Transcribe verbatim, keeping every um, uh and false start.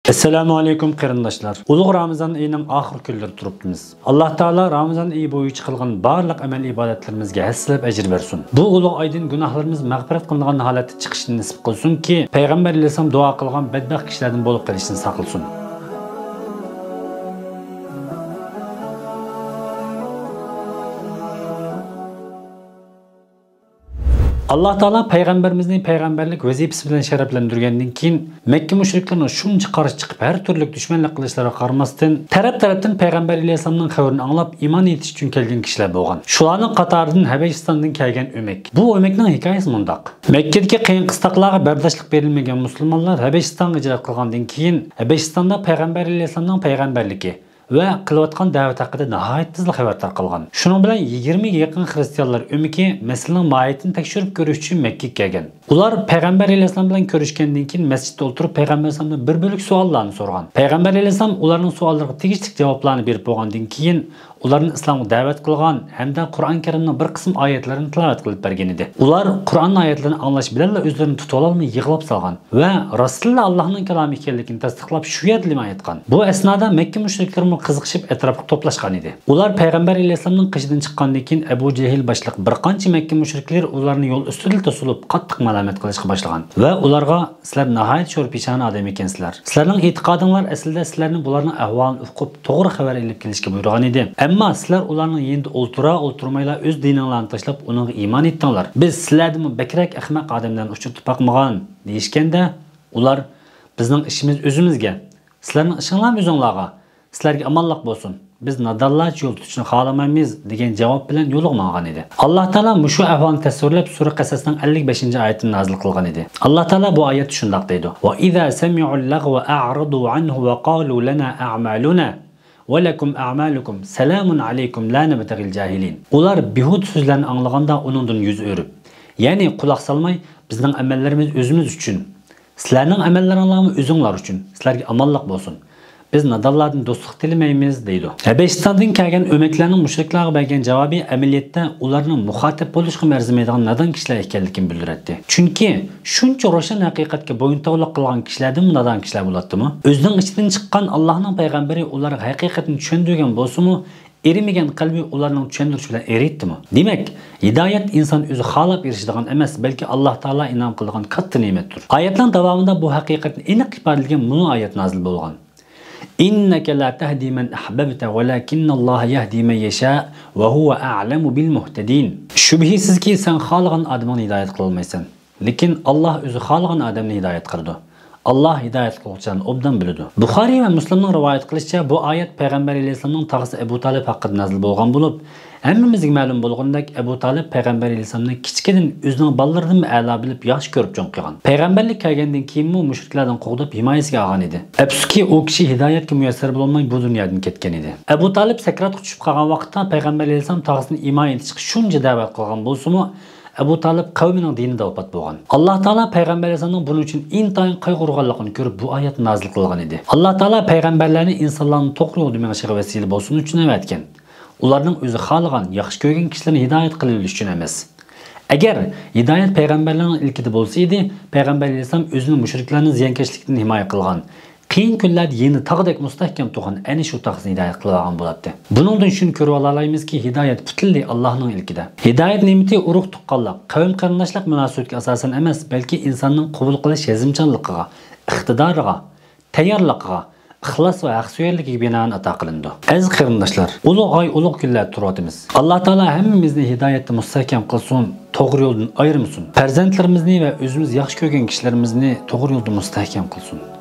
ئەسسالامۇ ئەلەيكۇم قېرىنداشلار. ئۇلۇغ رامىزان ئېيىنىڭ ئاخىرقى كۈنلىرى تۇرۇپتىمىز. ئاللاھ تائالا رامىزان ئېيى بويىچە قىلغان بارلىق ئەمەل ئىبادەتلىرىمىزگە ھەسسىلەپ ئەجىر بەرسۇن. بۇ ئۇلۇغ ئايدىن گۇناھلىرىمىز مەغپىرەت قىلىنغان ھالەتتە چىقىشنى نېسىپ قىلسۇنكى، پەيغەمبەر ئەلەيھىسسالام دۇئا قىلغان بەتبەخت كىشىلەردىن بولۇپ قېلىشتىن ساقلىسۇن. ئاللاھ تائالا پەيغەمبىرىمىزنى پەيغەمبەرلىك ۋەزىپىسى بىلەن شەرەپلەندۈرگەندىن كېيىن، مەككە مۇشرىكلىرىنىڭ شۇنچە قارشى چىقىپ، ھەر تۈرلۈك دۈشمەنلىك قىلىشلىرىغا قارىماستىن، تەرەپ-تەرەپتىن پەيغەمبەر ئەلەيھىسسالامنىڭ خەۋىرىنى ئاڭلاپ، ئىمان ئېيتىش ئۈچۈن كەلگەن كىشىلەر بولغان. شۇلارنىڭ قاتارىدىن ھەبەشىستاندىن كەلگەن ئۆمەك. بۇ ئۆمەكنىڭ ھېكايىسى مۇنداق. مەككىدىكى قىيىن-قىستاقلارغا بەرداشلىق بېرىلمىگەن مۇسۇلمانلار ھەبەشىستانغا ھىجرەت قىلغاندىن كېيىن، ھەبەشىستاندا پەيغەمبەر ئەلەيھىسسالامنىڭ پەيغەمبەرلىكى ۋە قىلىۋاتقان دەۋەت ھەققىدە ناھايىتى تېزلا خەۋەر تارقالغان. شۇنىڭ بىلەن يىگىرمىگە يېقىن خرىستىيانلار ئۆمىكى مەسىلىنىڭ ماھىيىتىنى تەكشۈرۈپ كۆرۈش ئۈچۈن مەككىگە كەلگەن. ئۇلار پەيغەمبەر ئەلەيھىسسالام بىلەن كۆرۈشكەندىن كېيىن مەسچىتتە ئولتۇرۇپ پەيغەمبەر ئەلەيھىسسالامدىن بىر بۆلەك سوئاللارنى سورىغان. پەيغەمبەر ئەلەيھىسسالام ئۇلارنىڭ سوئاللىرىغا تېگىشلىك جاۋابلارنى بېرىپ بولغاندىن كېيىن، ئۇلارنى ئىسلامغا دەۋەت قىلغان ھەمدە قۇرئان كەرىمنىڭ بىر قىسىم ئايەتلىرىنى تىلاۋەت قىلىپ بەرگەن ئىدى. ئۇلار قۇرئان ئايەتلىرىنى ئاڭلاش بىلەنلا ئۆزلىرىنى تۇتۇۋالالماي يىغلاپ سالغان ۋە راستتىنلا ئاللاھنىڭ كالامى ئىكەنلىكىنى تەستىقلاپ شۇ يەردىلا ئېيتقان. بۇ ئەسنادا مەككە مۇشرىكلىرىمۇ قىزىقىشىپ ئەتراپقا توپلاشقان ئىدى. ئۇلار پەيغەمبەر ئەلەيھىسسالامنىڭ قېشىدىن چىققاندىن كېيىن ئەبۇ جەھىل باشلىق بىر قانچە مەككە مۇشرىكلىرى ئۇلارنى يول ئۈستىدىلا توسۇلۇپ قاتتىق مالامەت قىلىشقا باشلىغان ۋە ئۇلارغا، سىلەر ناھايىتى شورپىشانە ئادەم ئىكەنسىلەر. سىلەرنىڭ ئېتىقادىڭلار ئەسلىدە سىلەرنى بۇلارنىڭ ئەھۋالىنى ئۇقۇپ، توغرا خەۋەر ئېلىپ كېلىشكە بۇيرۇغان ئىدى. ئەمما سىلەر ئۇلارنىڭ يېنىدا ئولتۇرا ئولتۇرمايلا ئۆز دىنىڭلارنى تاشلاپ، ئۇنىڭغا ئىمان ئېيتتىڭلار. بىز سىلەردىنمۇ بەكرەك ئەخمەق ئادەملەرنى ئۇچرىتىپ باقمىغان، دېيىشكەندە، ئۇلار، بىزنىڭ ئىشىمىز ئۆزىمىزگە، سىلەرنىڭ ئىشىڭلارمۇ ئۆزۈڭلارغا، سىلەرگە ئامانلىق بولسۇن. بىز نادانلارچە يول تۇتۇشنى خالىمايمىز، دېگەن جاۋاب بىلەن يولىغا ماڭغان ئىدى. ئاللاھ تائالا مۇشۇ ئەھۋالنى تەسۋىرلەپ، سۈرە قەسەسنىڭ ئەللىك بەشىنچى ئايىتىنى نازىل قىلغان ئىدى. ئاللاھ تائالا بۇ ئايەتتە شۇنداق دەيدۇ: «وَإِذَا سَمِعُوا اللَّغْوَ أَعْرَضُوا عَنْهُ وَقَالُوا لَنَا أَعْمَالُنَا وَلَكُمْ أَعْمَالُكُمْ سَلَامٌ عَلَيْكُمْ لَا نَبْتَغِي الْجَاهِلِينَ.» ئۇلار بىھۇدە سۆزلەرنى ئاڭلىغاندا ئۇنىڭدىن يۈز ئۆرۈپ، يەنى قۇلاق سالماي، بىزنىڭ ئەمەللىرىمىز ئۆزىمىز ئۈچۈن، سىلەرنىڭ ئەمەللىرىڭلارمۇ ئۆزۈڭلار ئۈچۈن، سىلەرگە ئامانلىق بولسۇن. بىز نادانلاردىن دوستلۇق تىلىمەيمىز، دەيدۇ. ھەبەشىستاندىن كەلگەن ئۆمەكلەرنىڭ مۇشرىكلارغا بەرگەن جاۋابى ئەمەلىيەتتە ئۇلارنىڭ مۇخاتەپ بولۇشقىمۇ ئەرزىمەيدىغان نادان كىشىلەر ئىكەنلىكىنى بىلدۈرەتتى. چۈنكى شۇنچە روشەن ھەقىقەتكە بويۇنتۇۋلۇق قىلغان كىشىلەردىنمۇ نادان كىشىلەر بولاتتىمۇ؟ ئۆزىنىڭ ئىچىدىن چىققان ئاللاھنىڭ پەيغەمبىرى ئۇلارغا ھەقىقەتنى چۈشەندۈرگەن بولسىمۇ، ئېرىمىگەن قەلبى ئۇلارنىڭ چۈشەندۈرۈشى بىلەن ئېرىيتتىمۇ؟ دېمەك، ھىدايەت ئىنسان ئۆزى خالاپ ئېرىشىدىغان ئەمەس، بەلكى ئاللاھ تائالا ئىنئام قىلىدىغان كاتتا نېمەتتۇر. ئايەتنىڭ داۋامىدا بۇ ھەقىقەتنى ئېنىق ئىپادىلىگەن مۇنۇ ئايەت نازىل بولغان: «إِنَّكَ لَا تَهْدِي مَنْ أَحْبَبْتَ وَلَكِنَّ اللَّهَ يَهْدِي مَنْ يَشَاءُ وَهُوَ أَعْلَمُ بِالْمُهْتَدِينَ.» شۈبھىسىزكى، سەن خالىغان ئادىمىڭنى ھىدايەت قىلالمايسەن. لېكىن ئاللاھ ئۆزى خالىغان ئادەمنى ھىدايەت قىلىدۇ. ئاللاھ ھىدايەت قىلغۇچىلارنى ئوبدان بىلىدۇ. بۇخارىي ۋە مۇسلىمنىڭ رىۋايەت قىلىشىچە، بۇ ئايەت پەيغەمبەر ئەلەيھىسسالامنىڭ تاغىسى ئەبۇ تالىپ ھەققىدە نازىل بولغان بولۇپ، ھەممىمىزگە مەلۇم بولغىنىدەك، ئەبۇ تالىپ پەيغەمبەر ئەلەيھىسسالامنى كىچىكىدىن ئۆزىنىڭ بالىلىرىدىنمۇ ئەلا بىلىپ، ياخشى كۆرۈپ چوڭ قىلغان. پەيغەمبەرلىك كەلگەندىن كېيىنمۇ مۇشرىكلەردىن قوغداپ، ھىمايىسىگە ئالغان ئىدى. ئەپسۇسكى، ئۇ كىشى ھىدايەتكە مۇيەسسەر بولالماي، بۇ دۇنيادىن كەتكەن ئىدى. ئەبۇ تالىپ سەكراتقا چۈشۈپ قالغان ۋاقىتتا پەيغەمبەر ئەلەيھىسسالام تاغىسىنى ئىمان ئېيتىشقا شۇنچە دەۋەت قىلغان بولسىمۇ، ئەبۇ تالىپ قەۋمىنىڭ دىنىدا ۋاپات بولغان. ئاللاھ تائالا پەيغەمبەر ئەلەيھىسسالامنىڭ بۇنىڭ ئۈچۈن ئىنتايىن قايغۇرغانلىقىنى كۆرۈپ، بۇ ئايەتنى نازىل قىلغان ئىدى. ئاللاھ تائالا پەيغەمبەرلەرنى ئىنسانلارنىڭ توغرا يولدا مېڭىشىغا ۋەسىلە بولسۇن ئۈچۈن ئەۋەتكەن. ئۇلارنىڭ ئۆزى خالىغان، ياخشى كۆرگەن كىشىلىرىنى ھىدايەت قىلىۋېلىش ئۈچۈن ئەمەس. ئەگەر ھىدايەت پەيغەمبەرلەرنىڭ ئىلكىدە بولسا ئىدى، پەيغەمبەر ئەلەيھىسسالام ئۆزىنى مۇشرىكلارنىڭ زىيانكەشلىكىدىن ھىمايە قىلغان، قىيىن كۈنلەردە يېنى تاغدەك مۇستەھكەم تۇرغان ئەنە شۇ تاغىسىنى ھىدايەت قىلىۋالغان بولاتتى. بۇنىڭدىن شۇنى كۆرۈۋالالايمىزكى، ھىدايەت پۈتۈنلەي ئاللاھنىڭ ئىلكىدە. ھىدايەت نېمىتى ئۇرۇق-تۇغقانلىق، قەۋم-قېرىنداشلىق مۇناسىۋىتىگە ئاساسەن ئەمەس، بەلكى ئىنساننىڭ قوبۇل قىلىش ھەزىمچانلىقىغا، ئىقتىدارىغا، تەييارلىقىغا، ئىخلاس ۋە ھەقسۆيەرلىكىگە بىنائەن ئاتا قىلىنىدۇ. ئەزىز قېرىنداشلار، ئۇلۇغ ئاي، ئۇلۇغ كۈنلەردە تۇرۇۋاتىمىز. ئاللاھ تائالا ھەممىمىزنى ھىدايەتتە مۇستەھكەم قىلسۇن، توغرا يولدىن ئايرىمىسۇن. پەرزەنتلىرىمىزنى ۋە ئۆزىمىز ياخشى كۆرگەن كىشىلىرىمىزنى توغرا يولدا مۇستەھكەم قىلسۇن.